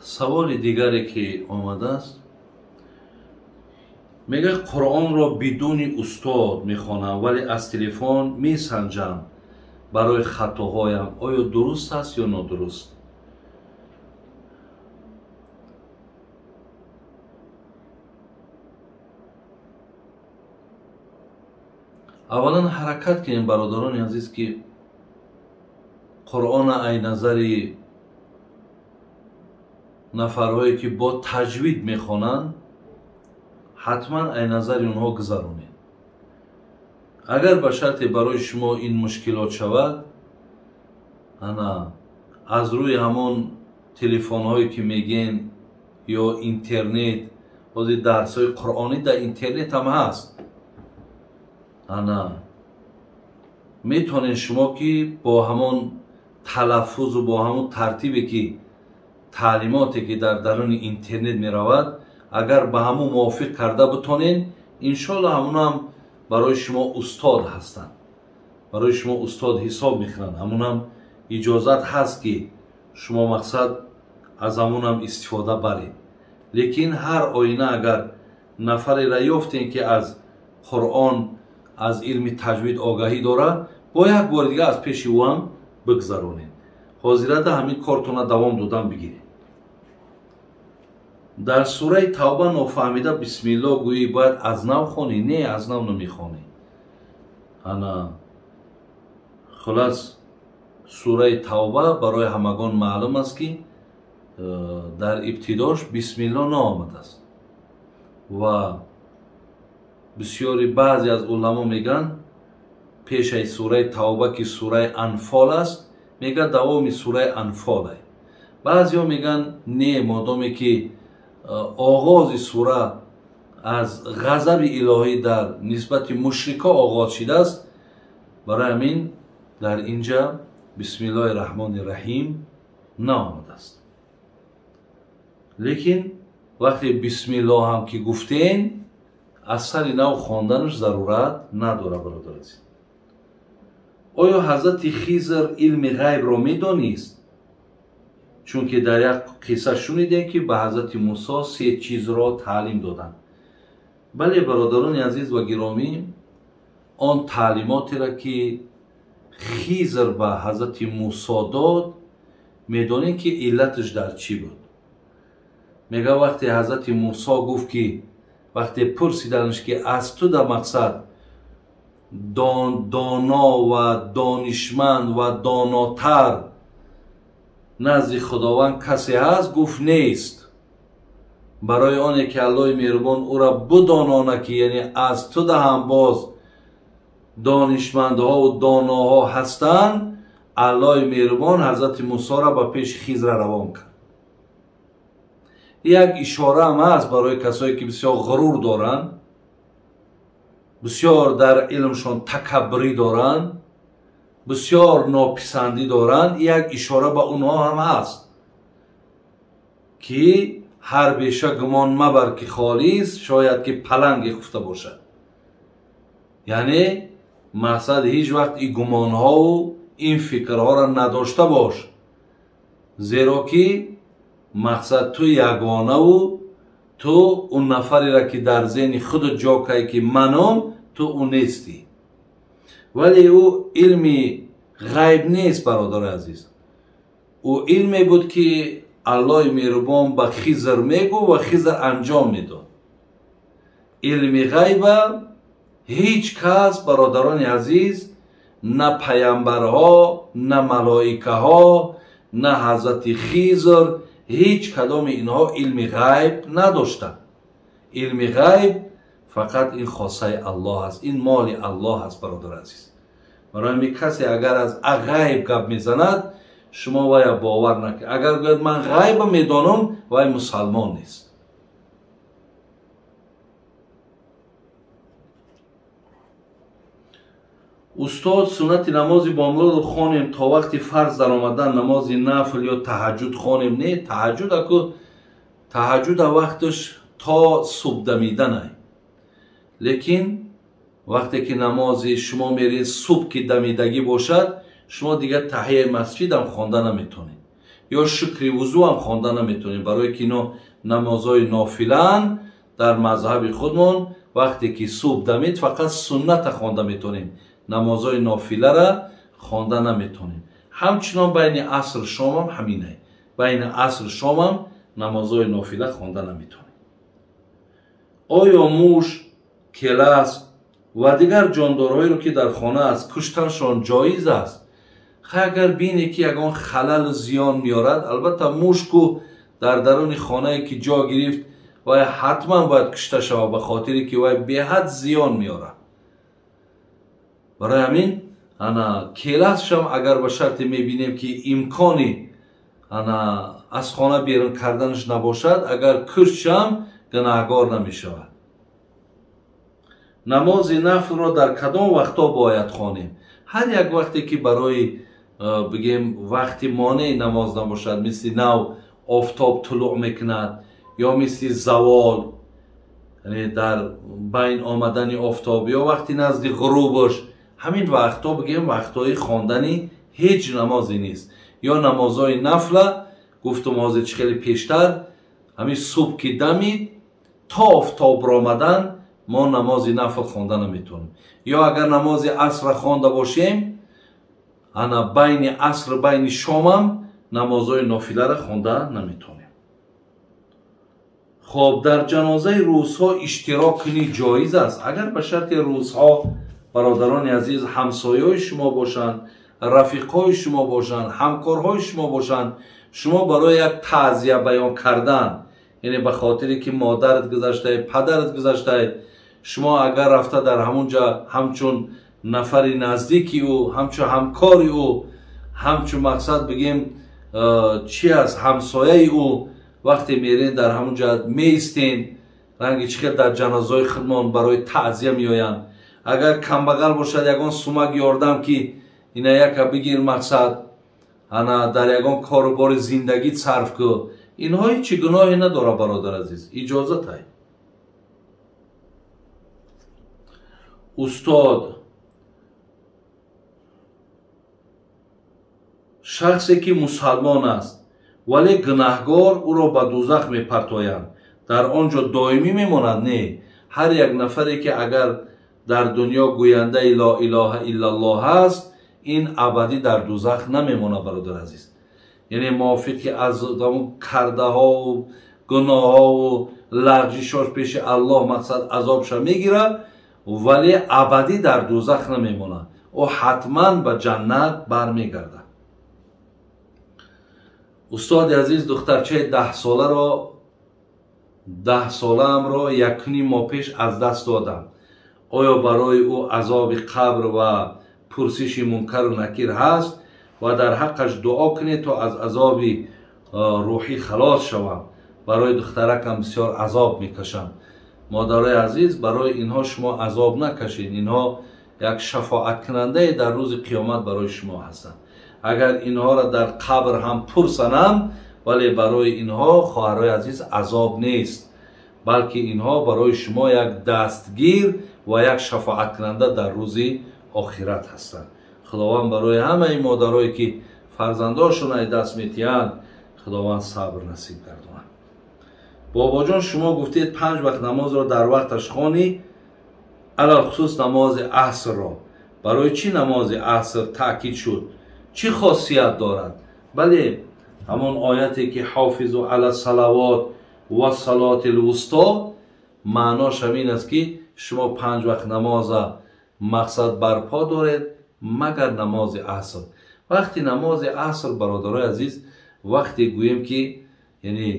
Саволи дигаре ки омадааст, мегӯяд Қуръонро бидуни устод мехонам, вале аз телефон месанҷам барои хатоҳоям. Оё дуруст аст ё нодуруст? Аввалан ҳаракат кунем, бародарони азиз, ки Қуръона ай назари нафарҳое ки бо таҷвид мехонанд, ҳатман ай назари онҳо гузаронед. Агар ба шарте барои шумо ин мушкилот шавад, ана аз рӯи ҳамон телефонҳое ки мегӯен ё интернет, ҳозир дарсҳои қуръонӣ дар интернет ҳам ҳаст, ана метавонед шумо ки бо ҳамон талаффузу бо ҳамон тартибе ки таълимоте ки дар даруни интернет меравад, агар ба ҳамон мувофиқ карда битонед, иншоалло ҳамонам барои шумо устод ҳастанд, барои шумо устод ҳисоб мекунанд. Ҳамонам иҷозат ҳаст ки шумо мақсад аз ҳамонам истифода баред. Лекин ҳар оина агар нафареро ёфтем ки аз Қуръон, аз илми таҷвид огаҳӣ дорад, бо як бори дига аз пеши ӯ ҳам бигзаронед. Ҳозирада ҳамин кортона давом додан бигиред. Дар сураи Тавба нофаҳмида бисмилло гӯӣ, бояд аз нав хонӣ? Не, аз нав намехонӣ. Ана хулас, сураи Тавба барои ҳамагон маълум аст ки дар ибтидош бисмилло наомадааст ва бисёри баъзе аз уламо мегӯянд пешаи сураи Тавба ки сураи Анфол аст, мегӯяд давоми сураи Анфол ай. Баъзеҳо мегӯянд не, модоме ки оғози сура аз ғазаби илоҳӣ дар нисбати мушрико оғоз шидааст, барои ҳамин дар инҷа бисмиллоҳи раҳмони раҳим наомадааст. Лекин вақте бисмиллоҳ ҳам ки гуфтем, аз сари нав хонданаш зарурат надорад, бародар азиз. Оё ҳазрати Хизр илми ғайбро медонист? Чунки дар як қисса шунидем ки ба ҳазрати Мусо се чизро таълим доданд. Бале, бародарони азиз ва гиромӣ, он таълимотеро ки Хизр ба ҳазрати Мусо дод, медонем ки иллаташ дар чӣ буд. Мега вақте ҳазрати Мусо гуфт ки вақте пурсиданаш ки аз ту дар мақсад доно ва донишманд ва донотар назди Худованд касе ҳаст, гуфт нест. Барои оне ки Аллоҳи меҳрубон ӯра бидонона ки яъне аз ту даҳам боз донишмандҳову доноҳо ҳастанд, Аллоҳи меҳрубон ҳазрати Мусоро ба пеши Хизра равон кард. Як ишора ҳам ҳаст барои касое ки бисёр ғурур доранд, бисёр дар илмшон такаббурӣ доранд, бисёр нописандӣ доранд. Як ишора ба онҳо ҳам ҳаст ки ҳар беша гумон мабар ки холист, шояд ки паланге хуфта бошад. Яъне мақсад ҳеҷ вақт ин гумонҳову ин фикрҳоро надошта бош, зеро ки мақсад ту ягонаву ту он нафареро ки дар зеҳни худат ҷо кай ки маном, ту ӯ нестӣ. Вале ӯ илми ғайб нест, бародари азиз. Ӯ илме буд ки Аллоҳи меҳрубон ба Хизр мегӯ ва Хизр анҷом медод. Илми ғайба ҳеҷ кас, бародарони азиз, на паямбарҳо, на малоикаҳо, на ҳазрати Хизр, ҳеҷ кадоми инҳо илми ғайб надоштанд. Илми ғайб фақат ин хосаи Аллоҳ аст, ин моли Аллоҳ аст, бародари азиз. Барои ҳамин касе агар аз ғайб гап мезанад, шумо вая бовар накунед. Агар гӯяд ман ғайба медонам, вай мусалмон нест. Устод, суннати намози бомдодро хонем то вақти фарз даромадан намози нафл ё таҳаҷҷуд хонем? Не, таҳаҷҷуд аку таҳаҷҷуда вақташ то субҳ дамиданай. Лекин вақте ки намози шумо меред субҳ ки дамидагӣ бошад, шумо дигар таҳияи масҷидам хонда наметонед. ё шукри вузӯ ҳам хонда наметавонем, барое ки ино намозҳои нофилаанд. Дар мазҳаби худмон вақте ки субҳ дамид фақат сунната хонда метавонем, намозҳои нофилара хонда наметавонем. Ҳамчунон байни аср шомам ҳаминай, байни аср шомам намозҳои нофила хонда наметавонем. Оё муш, келас ва дигар ҷондорҳоеро ки дар хона аст куштаншон ҷоиз аст? Хай, агар бине ки ягон халалу зиён меорад, албатта мушку дар даруни хонае ки ҷо гирифт вай ҳатман бояд кушта шавад, ба хотире ки вай беҳад зиён меорад. Барои ҳамин ана келасшам агар ба шарте мебинем ки имкони ана аз хона берун карданаш набошад, агар куштшам гунаҳгор намешавад. Намози нафлро дар кадом вақтҳо бояд хонем? Ҳар як вақте ки барои бигем вақти монеи намоз набошад, мисли нав офтоб тулӯъ мекунад ё мисли завол, яъне дар байн омадани офтоб ё вақти назди ғурубаш, ҳамин вақтҳо бигем вақтҳои хондани ҳеҷ намозе нест. Ё намозҳои нафла гуфтум ҳозир чӣ хеле пештар, ҳамин субҳ ки дамид то офтоб ромадан мо намози нафл хонда наметавонем. Ё агар намози асрра хонда бошем, ана байни аср байни шомам намозҳои нофиларо хонда наметавонем. Хоб, дар ҷанозаи рӯзҳо иштирок кунӣ ҷоиз аст, агар ба шарти рӯзҳо бародарони азиз ҳамсояҳои шумо бошанд, рафиқҳои шумо бошанд, ҳамкорҳои шумо бошанд, шумо барои як таъзия баён кардан, яъне ба хотире ки модарат гузаштае, падарат гузаштае, шумо агар рафта дар ҳамон ҷа ҳамчун нафари наздики ӯ, ҳамчун ҳамкори ӯ, ҳамчун мақсад бигем чи аст, ҳамсояи ӯ, вақте мерен дар ҳамон ҷа меистен, ранги чӣ хел дар ҷанозаҳои худмон барои таъзия меоянд. Агар камбағал бошад ягон сумак ёрдам ки ина яка бигир мақсад ана дар ягон кору бори зиндагӣ сарф ку, инҳо ҳеҷ гуноҳе надорад бародар азиз, иҷозатай. Устод, шахсе ки мусалмон аст вале гунаҳгор, ӯро ба дузах мепартоянд, дар он ҷо доимӣ мемонад? Не, ҳар як нафаре ки агар дар дунё гӯяндаи ло илоҳа иллаллоҳ аст, ин абадӣ дар дузах намемонад бародар азиз. Яъне мувофиқи аз кардаҳову гуноҳову лағжишош пеши Аллоҳ мақсад азобша мегирад, вале абадӣ дар дузах намемонад, ӯ ҳатман ба ҷаннат бармегардад. Устоди азиз, духтарчаи 10 солаамро 1.5 моҳ пеш аз даст додам. Оё барои ӯ азоби қабр ва пурсиши мункару накир ҳаст ва дар ҳаққаш дуо кунед то аз азоби рӯҳӣ халос шавам? Барои духтаракам бисёр азоб мекашам. Модарои азиз, барои инҳо шумо азоб накашед, инҳо як шафоаткунандае дар рӯзи қиёмат барои шумо ҳастанд. Агар инҳоро дар қабр ҳам пурсанам, вале барои инҳо хоҳарои азиз азоб нест, балки инҳо барои шумо як дастгир ва як шафоаткунанда дар рӯзи охират ҳастанд. Худованд барои ҳамаи модарое ки фарзандошон ай даст метиҳанд, Худованд сабр насиб гардонад. Бобоҷон, шумо гуфтед 5 вақт намозро дар вақташ хонӣ, алалхусус намози асрро. Барои чӣ намози аср таъкид шуд? Чӣ хосият дорад? Бале, ҳамон ояте ки ҳофизу ала салавот ва салоти лвусто, маънош ҳамин аст ки шумо 5 вақт намоза мақсад барпо доред, магар намози аср. Вақти намози аср, бародарои азиз, вақте гӯем ки, яъне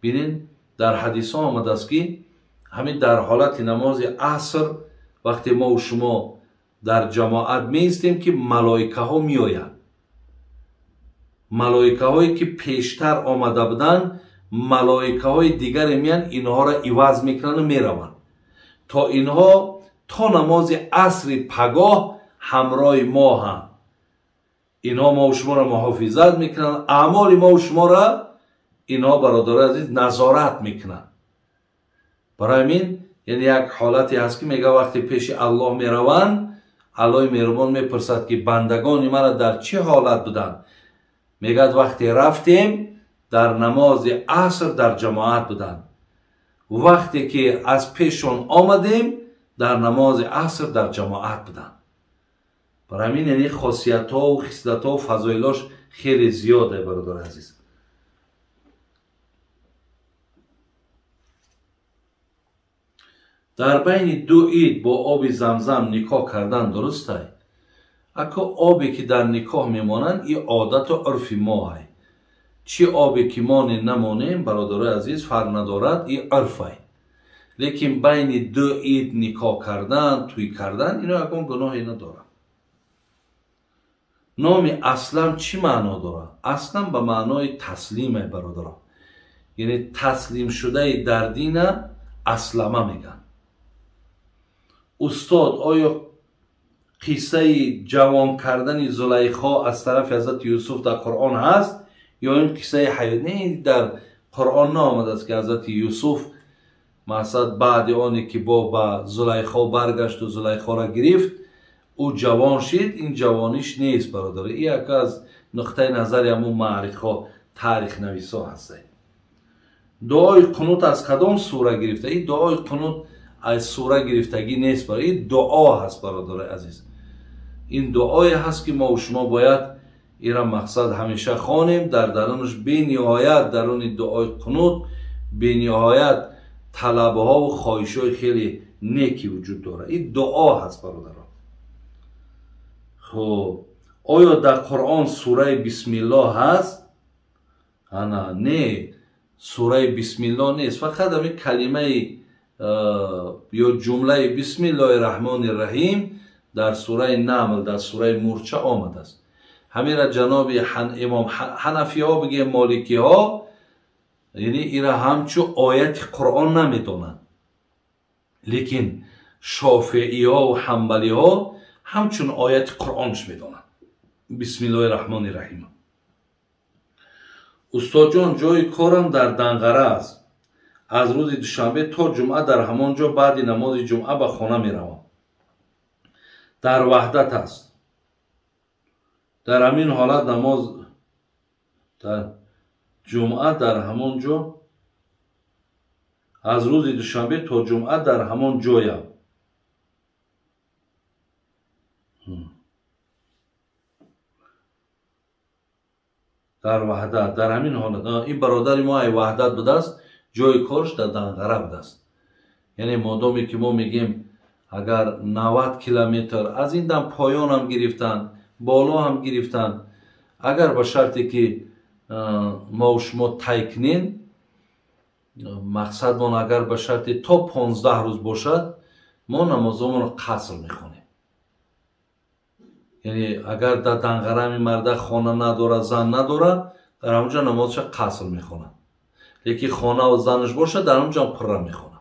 бинен, дар ҳадисҳо омадааст ки ҳамин дар ҳолати намози аср вақте мову шумо дар ҷамоат меистем ки малоикаҳо меоянд. Малоикаҳое ки пештар омада буданд, малоикаҳои дигаре меянд, инҳоро иваз мекунанду мераванд, то инҳо то намози асри пагоҳ ҳамроҳи мо ҳанд. Инҳо мову шуморо муҳофизат мекунанд, аъмоли мову шуморо инҳо, бародарои азиз, назорат мекунанд. Барои ҳамин яъне як ҳолате ҳаст ки мега вақте пеши Аллоҳ мераванд, Аллоҳи меҳрубон мепурсад ки бандагони мара дар чӣ ҳолат буданд? Мегӯяд вақте рафтем дар намози аср дар ҷамоат буданд, вақте ки аз пешон омадем дар намози аср дар ҷамоат буданд. Барои ҳамин яъне хосиятҳо, хислатҳо, фазоилош хеле зиёде бародари азиз. Дар байни ду ид бо оби замзам никоҳ кардан дурустай? Ако обе ки дар никоҳ мемонанд, ин одату урфи моҳай. Чӣ обе ки монем намонем, бародарои азиз, фарқ надорад, ин урфай. Лекин байни ду ид никоҳ кардан, тӯй кардан, ино ягон гуноҳе надорад. Номи Аслам чӣ маъно дорад? Аслам ба маънои таслимай, бародаро. Яъне таслимшудаи дар дина аслама мегӯянд. Устод, оё қиссаи ҷавон кардани Зулайхо аз тарафи ҳазрати Юсуф дар Қуръон ҳаст ё ин қиссаи ҳаёт? Не, дар Қуръон наомадааст ки ҳазрати Юсуф мақсад баъди оне ки бо ба Зулайхо баргашту Зулайхоро гирифт, ӯ ҷавон шид. Ин ҷавониш нест, бародар. Ин яке аз нуқтаи назари ҳамун маърихҳо, таърихнависҳо ҳастанд. Дуои қунут аз кадом сура гирифта? Ин дуои қунут аз сура гирифтагӣ нест, барои ин дуо ҳаст, бародари азиз. Ин дуое ҳаст ки мо шумо бояд ира мақсад ҳамеша хонем. Дар дарунаш бениҳоят, даруни дуои қунут бениҳоят талабҳо ва хоҳишҳои хеле неки вуҷуд дорад. Ин дуо ҳаст, бародарон. Хуб, оё дар Қуръон сураи Бисмиллоҳ ҳаст? Ана, не, сураи Бисмиллоҳ нест. Фақат ҳамин калимаи ё ҷумлаи Бисмиллоҳи Раҳмони Раҳим дар сураи Намл, дар сураи Мурча омадааст. Ҳамира ҷаноби имом ҳанафиҳо бигем, моликиҳо, яъне ира ҳамчу ояти Қуръон намедонанд, лекин шофеиҳо ва ҳанбалиҳо ҳамчун ояти Қуръонш медонанд. Бисмиллоҳи Раҳмони Раҳим. Устодҷон, ҷои корам дар Данғара аст. Аз рӯзи душанбе то ҷумъа дар ҳамон ҷо баъди намози ҷумъа ба хона меравам. Дар Ваҳдат аст. Дар ҳамин ҳолат намоз дар ҷумъа дар ҳамон ҷо, аз рӯзи душанбе то ҷумъа дар ҳамон ҷоям. Дар Ваҳдат, дар ҳамин ҳолат. Ин бародари мо ай Ваҳдат будааст, ҷои корш дар Данғара будааст. Яъне модоме ки мо мегем агар 90 километр аз ин дам поён ҳам гирифтанд, боло ҳам гирифтанд, агар ба шарте ки мо шумо тай кунем, мақсадмон агар ба шарте то 15 рӯз бошад, мо намозомонро қаср мехонем. Яъне агар дар Данғара ҳамин марда хона надорад, зан надорад, дар ҳамон ҷо намозша қаср мехонад. Лекин хонаву занаш бошад, дар ҳамон ҷо пурра мехонад.